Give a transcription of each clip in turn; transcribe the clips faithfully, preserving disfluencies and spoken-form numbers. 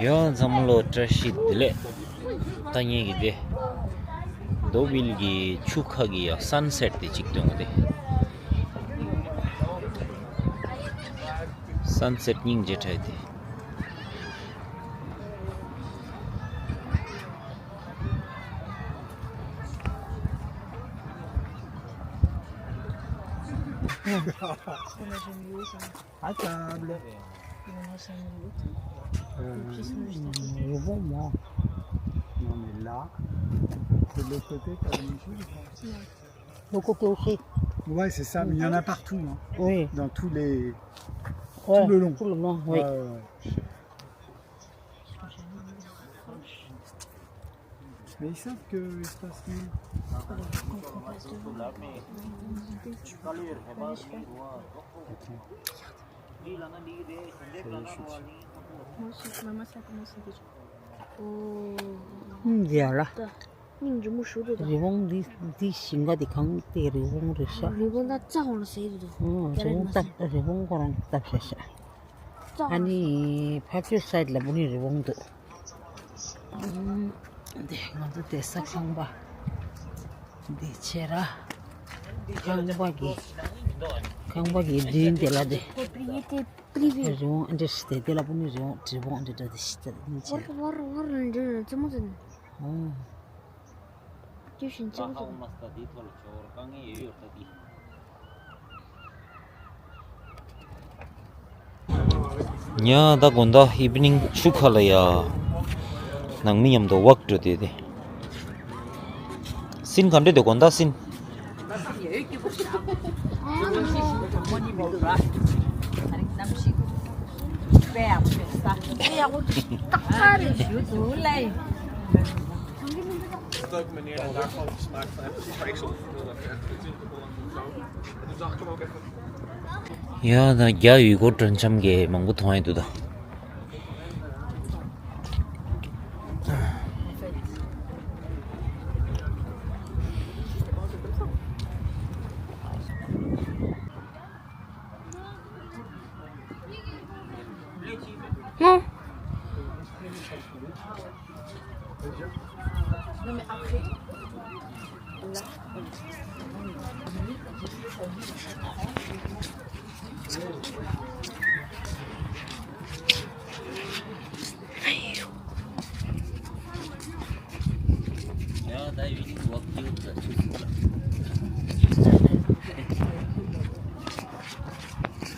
ཡང་འཛམ་ལོ་བཀྲ་ཤིས་བདེ་ལེགས། ད་ངེད་ཀྱི་དེ་རྡོ་བིལ་གྱི་ཆུ་ཁ་གི་ཡ་སན་སེཊ་དེ་གཅིག་སྟོན་གི་དེ། སན་སེཊ་སྙིང་རྗེ་ཁྲ་དེ། À table. Euh, le bon, moi. Non, mais là, c'est le côté qui a une chose. Le côté aussi. Ouais, c'est ça, mais il y en a partout, hein. Oui. Dans tous les, ouais, tout le long. Tout le long, oui. Ouais, ouais, ouais. Mais ils savent que il se passe rien. Moi aussi, maman, ça a commencé déjà. Oh. ལ། སྙིང་རྗེ་མོ་ཞུ་འདུག་ད། རི་བོང་འདི་འདི་ཞིང་ཁ་འདི་གང་དེ་རི་བོང་རེད་ཤག་རི་བོང་ད་རྩྭ་ཧོང་ལ་ཟེར་འདུག་ད། ཨོ་རི་བོང་བཏབ་རི་བོང་ཁོ་རང་བཏབ་ཤག་ཤག་རྩྭ་ཧོང་། ཨ་ནི་ཕར་ཕྱོགས་སའིཌ་ལ་བུ་ནི་རི་བོང་འདུག་འདི་ང་ཚོ་བསྡད་ས་ཁང་པ། འདི་ཆེ་ར། ཁང་པ་གི་ཁང་པ་གི་མདུན་དེ་ལ་དེ། Propriété privée. རི་བོང་ཨ་འདྲ་ཞིག་དེ་དེ་ལ་བུ་ནི་རི་བོང་རི་བོང་ཨ་འདྲ་འདྲ་དེ་ཞིག་དེ་ལ་ནི་ཆེ་ར། བར་བར་བར་འདྲ་རྩེ་མོ་ཟིན། ཨོ། དེ་བཞིན་རྩེ་མོ་ཟིན། ཉ་ད་དགོང་དག་ཨི་བི་ནིང་ཆུ་ཁ་ལ་ཡ། ནང་མི་མཉམ་དུ་ཝོག་འགྲོ་དེ་དེ། སིན་ག་འདྲ་དེ་དགོང་དག་སིན། ཡ་ད་རྒྱ་ཡུལ་སྐོར་སྤྲོ་འཆམ་གྱི་མང་པོ་མཐོང་ཡ་འདུག་ད།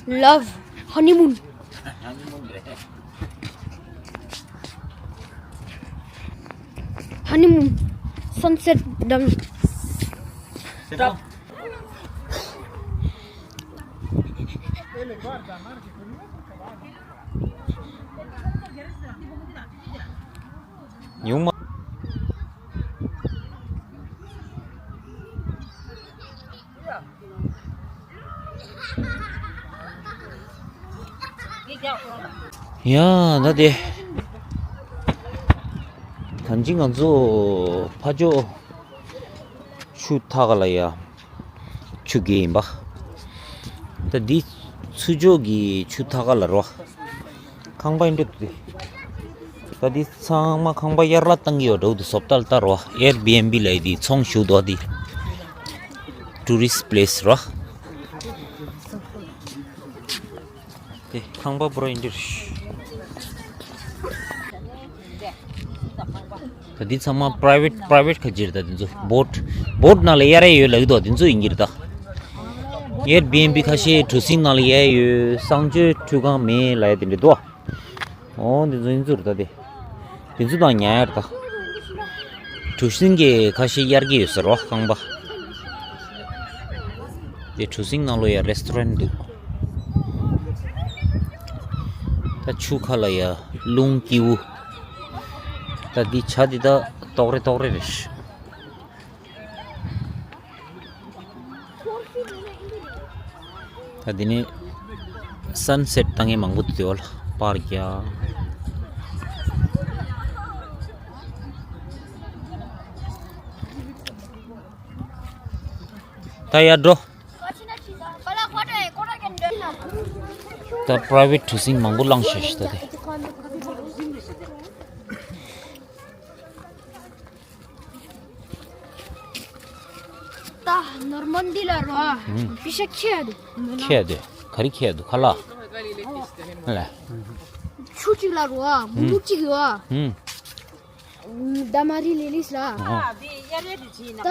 Love honeymoon. Honeymoon, sunset down. ཉུང་མ། ཡ་ད་དེ། ད་ཅི་ང་ཚོ་ཕ་ཇོ་ཆུ་ཐག་ལ་ཡ། ཆུ་རྐྱལ་ཡིན་པ། ད་འདི་ཚུར་ཕྱོགས་ཀྱི་ཆུ་ཐག་ལ་རོ། ཁང་པ་ཡིན་འགྲོ་དུས། ད་འདི་ཚང་མ་ཁང་པ་གཡར་ལ་བཏང་གི་ཡོད་འགྲོ་དུས་བཟོ་ལྟ་ལྟ་རོ། ཨེར་བི་ཨེན་བི་ལ་ཡི་འདི་ཚོང་ཞུ་དོ་འདི། ཊུ་རི་སི་པི་ལེ་སི་རོ། དེ་ཁང་པ་པུ་ར་ཡིན་འདིར། ད་འདི་ཚང་མ་པི་རའི་ཝེཊ་པི་རའི་ཝེཊ་ཁ་ཅིག་རེད། ད་འདི་ཚོ་བོཊ་བོཊ་ནང་ལ་གཡར་ཡས་ཡོད་ལབ་ཀྱི་འདུག་འདི་ཚོ་ཡིན་གྱི་རེད་ད། ཨེར་བི་ཨེན་བི་ཁ་ཤས་གྲུ་གཟིངས་ནང་ལ་གཡར་ཡས་ཡོད། གསང་སྤྱོད་ཁྲུས་ཁང་མེད་ལབ་ཡས་དེ་འདྲ་འདུག་འོ་འདི་ཚོ་ཡིན་ཚུལ་རེད་ད་དེ། དེ་ཚོ་དང་ཉར་ཡ་རེད་ད། གྲུ་གཟིངས་ཀྱི་ཁ་ཤས་གཡར་གྱི་ཡོད་ས་རོ་ཁང་པ། དེ་གྲུ་གཟིངས་ནང་ལོགས་ཡ་རེ་སི་ཊོ་རན་འདུག་ད་ཆུ་ཁ་ལ་ཡ་རླུང་སྐྱིད་པོ། ད་འདི་བྱ་འདི་ད་ཏོག་རེ་ཏོག་རེ་རེད། ད་འདི་ནས་སན་སེཊ་བཏང་མཁན་མང་པོ་འདུག་སྟེ། འོ་ལ་པར་རྒྱག་ད་ཡར་འགྲོ། ད་པི་རའི་ཝེཊ་གྲུ་གཟིངས་མང་པོ་བླངས་ཤག་ཤག་ད་དེ། ད་ནོར་མན་དི་ལ་རོ། ཨ། ཧུམ། པི་ཤ་ཁྱེར་ཡ་དེ། ཁྱེར་ཡ་དེ། ག་རེ་ཁྱེར་ཡ་དེ་ཁ་ལག་ལ། ཆུ་གཅིག་ལ་རོ། ཨ། མུ་མུ་གཅིག་ཡོད། ཨ། ཧུམ། ད་མ་རི་ལི་ལིས་ལ། ཨ། ད།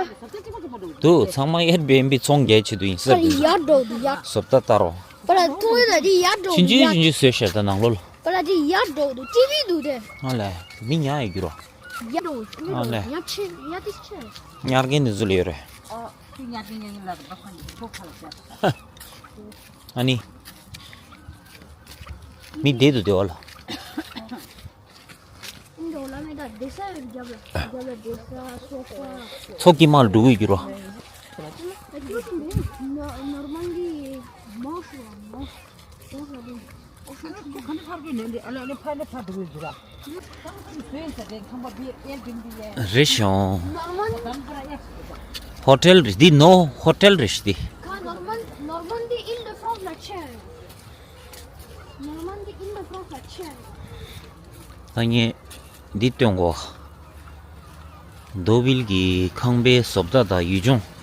དུ་ཚང་མ་ཨེར་བི་ཨེན་བི་ཚོང་རྒྱག་ཆེད་དུ་ཡིན་ས་པ་རེད། ཡར་འགྲོ་དུ་ཡར། བཟོ་ལྟ་ལྟ་རོ། པ་ལ་ཏོ་ཡོད་ད་དེ་ཡར་འགྲོ་ཆིན་དུ་ཆིན་ཡར། ཆིན་ཆུ་བཟོས་ཤར་ད་ནང་ལོ་ལ། པ་ལ་དེ་ཡར་འགྲོ་དུ་ཊི་ཝི་འདུག་དེ། ཨ་ལས། མི་ཉག་ཡོད་རྒྱུ་རོ། ཡར་འགྲོ་ཨ་ལས། ཉག་ཆེ་ཉག་དེ་ཆེ། ཉག་རྒན་དེ་ཚོ་ལ་ཡོད་རེད། ཨོ། དེ་ཉག་རྒན་ཉག་རྒན་ལ་རེད་པ་ཁོ་ནི་ཁོ་ཁ་ལ་ཆགས། ཨ་ནི། མི་བསྡད་དུ་བསྡད་བ་ལ། མཚོ་དཀྱིལ་མ་ལ་འགྲོ་གི་ཡོད་རྒྱུ་རོ། རེད་ཤོང་། ཧོ་ཊེལ་རེད་འདི། ནོ་ཧོ་ཊེལ་རེད་འདི། ནོར་མན་ནོར་མན་དི་ཨིལ་ཌི་ཕྲོང་ལ་ཆེ། ནོར་མན་དི་ཨིལ་ཌི་ཕྲོང་ལ་ཆེ། ད་ངས་འདི་སྟོན་གོ། རྡོ་བིལ་གྱི་ཁང་པའི་བཟོ་ལྟ་དང་ཡུལ་ལྗོངས།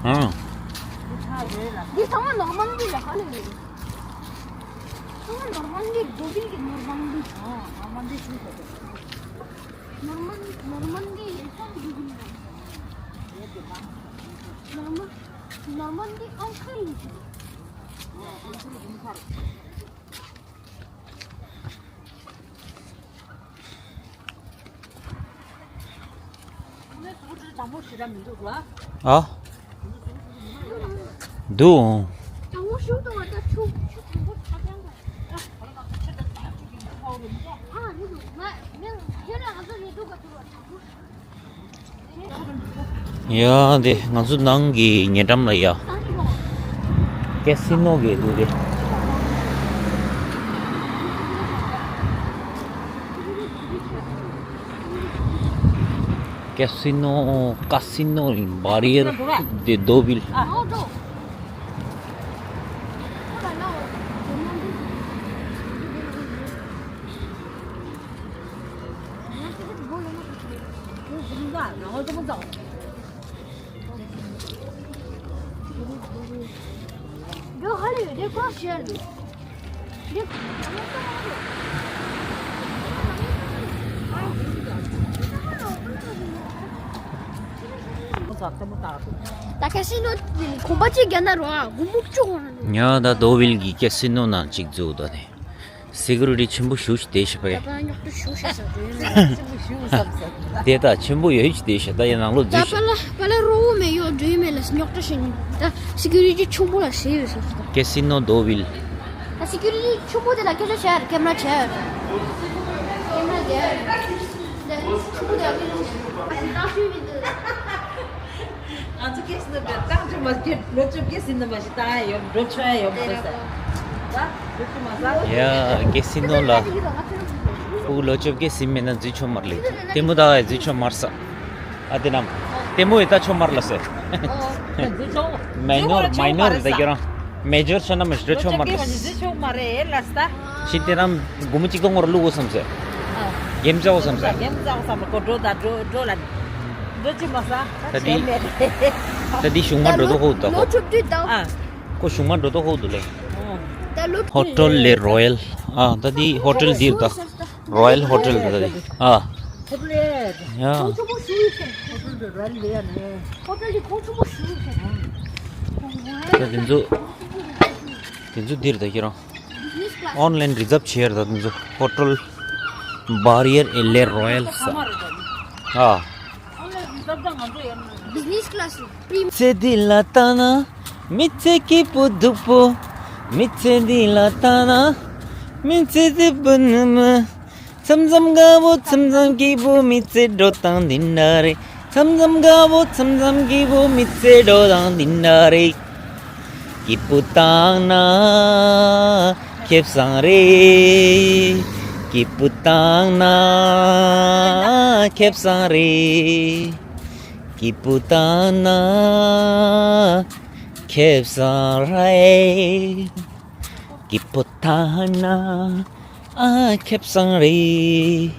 ཨ། འདི་ཚང་མ་ནོར་མན་དི་ལ་ཧ་ལས་རེད། ཚང་མ་ནོར་མན་དི། རྡོ་བིལ་གྱི་ནོར་མན་དི། ནོར་མན་དི་ཤུ་ཤོ་དེ། ནོར་མན་ནོར་མན་དི་ཡིན་ཙང་འདི་ཡིན་ན། ནོར་མན་ནོར་མན་དི་ཨང་ཁ་ཡིན་ཙང་། ཨ། འདུག་ཡ། འདི་ང་ཚོ་ནང་གི་ཉེ་འགྲམ་ལ་ཡ། ཀེ་སི་ནོ་གི་འདུག་སྟེ། ཀེ་སི་ནོ། ཀ་སི་ནོ་ཨིན་བ་རི་ཡར་དེ་རྡོ་བིལ། ད་ཀེ་སི་ནོ་གོམ་པ་གཅིག་བརྒྱབ་ན་རོ། ཨ། སྒོར་མོ་བཅུ་གོ་ན་འགྲོ། ཡ། ད་རྡོ་བིལ་གྱི་ཀེ་སི་ནོ་ནང་གཅིག་འཛུལ་ད་ནི། སི་ཀུ་རི་ཊི་ཆེན་པོ་ཞེ་པོ་ཅིག་བསྡད་ཤག་པས། ད་ཉོག་ཏུ་ཞུ་ཤེས་ས་རེད། དེ་ད་ཆེན་པོ་ཡོད་ཅིག་བསྡད་ཤག་ད་ཡ་ནང་ལོགས་འཛུལ་ཤག་པ་ལ་པ་ལ་རོ་བོ་མེད་ཡོད་འགྲོ་ཡི་མེད་ལ་ཉོག་ཏུ་ཞིག་ད་སི་ཀུ་རི་ཊི་ཆུང་པོ་ལ་ཞེ་ཡོད་ས་རེད། ཀེ་སི་ནོ་རྡོ་བིལ། ད་སི་ཀུ་རི་ཊི་ཆུང་པོ་དེ་ལ་སྐད་ཆ་བྱས་ཀེམ་ར་བྱས། ཀེམ་ར་བྱས། ད་ཆུང་པོ་དེ་ལ་སྐད་ཆ་བྱས། ང་ཚོ་ཀེ་སི་ནོ་དེ་བཏང་ཆོག་མ་ཟད་ལོ་བཅོ་བརྒྱད་ཟིན་ན་མ་གཞི་བཏང་ཡ་ཡོད་འགྲོ་ཆོག་ཡ་ཡོད་མ་རེད་ཟེར། ད་ལོ་བཅོ་མ་ཟ། ཡ། ཀེ་སི་ནོ་ལ་ཕྲུ་གུ་ལོ་བཅོ་བརྒྱད་ཟིན་མེད་ན་འཛུལ་ཆོག་མ་རེད། ལྟད་མོ་ལྟ་ཡ་འཛུལ་ཆོག་མ་རེད་ཟེར། ཨ་དེ་རྣམས་ལྟད་མོ་ཡི་ལྟ་ཆོག་མ་རེད་ལ་ཟེར། མའི་ནོར་མའི་ནོར་ལྟ་རྒྱུ་རང་མེ་ཇར་ཆ་ན་མ་ཞིག་འགྲོ་ཆོག་མ་རེད་ལ་ཟེར། ཤི་དེ་རྣམས་སྒོར་མོ་གཅིག་གང་ངོར་བླུག་དགོས་བསམ་ཟེར། གེམ་རྩེ་དགོས་བསམ་ཟེར། གེམ་རྩེ་དགོས་བསམ་ལ་ཁོ་འགྲོ་ད་འགྲོ་འགྲོ་ལ་འགྲོ་ཅི་མ་ས་ད་དེ་ད་དེ་གཞུང་མ་འགྲོ་དོ་ཁོ་ད་ཁོ། ལོ་བཅུ་བདུན་ད། ཨ། ཁོ་གཞུང་མ་འགྲོ་དོ་ཁོ་འདུག་ལེ། ད་ལོ། ཧོ་ཊེལ་ལེ་རོ་ཡལ། ཨ། ད་དེ་ཧོ་ཊེལ་འདིར་ད། རོ་ཡལ་ཧོ་ཊེལ་ད་དེ། ཨ། ཡ། ཁོང་ཆུང་པོ་ཞུ་ཡི་ཤེས། ཧོ་ཊེལ་དེ་ཁོང་ཆུང་པོ་ཞུ་ཡི་ཤེས། ད་དེ་ཚོ། དེ་ཚོ་འདིར་ད་ཁྱེད་རང་། ཨོན་ལན་རི་ཛབ་བྱེད་ཡར་ད་དེ་ཚོ་ཧོ་ཊེལ་བ་རི་ཡར་ཨེ་ལེ་རོ་ཡལ་ས། ཨ། བི་ཛི་ནེ་སི་ཀི་ལ་སི་རེད། པི་རི་མི་ཚེ་འདི་ལ་ལྟ་ན་མི་ཚེ་སྐྱིད་པོ་སྡུག་པོ། མི་ཚེ་འདི་ལ་ལྟ་ན། མི་ཚེ་འདི་པོ་ནི་མི། མཚམས་མཚམས་དགའ་བོ་མཚམས་མཚམས་སྐྱིད་པོ། མི་ཚེ་འགྲོ་སྟངས་འདི་འདྲ་རེད། མཚམས་མཚམས་དགའ་བོ་མཚམས་མཚམས་སྐྱིད་པོ། མི་ཚེ་འགྲོ་སྟངས་འདི་འདྲ་རེད། སྐྱིད་པོ་བཏང་ན་ཁེ་བཟང་རེད། སྐྱིད་པོ་བཏང་ན་ཁེ་བཟང་རེད། སྐྱིད་པོ་བཏང་ན་ཁེ་བཟང་རེད། སྐྱིད་པོ་བཏང་ན་ཨ་ཁེ་བཟང་རེད།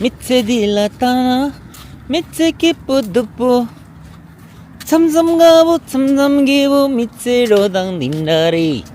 མི་ཚེ་འདི་ལ་ལྟ་ན། མི་ཚེ་སྐྱིད་པོ་སྡུག་པོ། མཚམས་མཚམས་དགའ་བོ་མཚམས་མཚམས་སྐྱིད་པོ། མི་ཚེ་འགྲོ་སྟངས་འདི་འདྲ་རེད།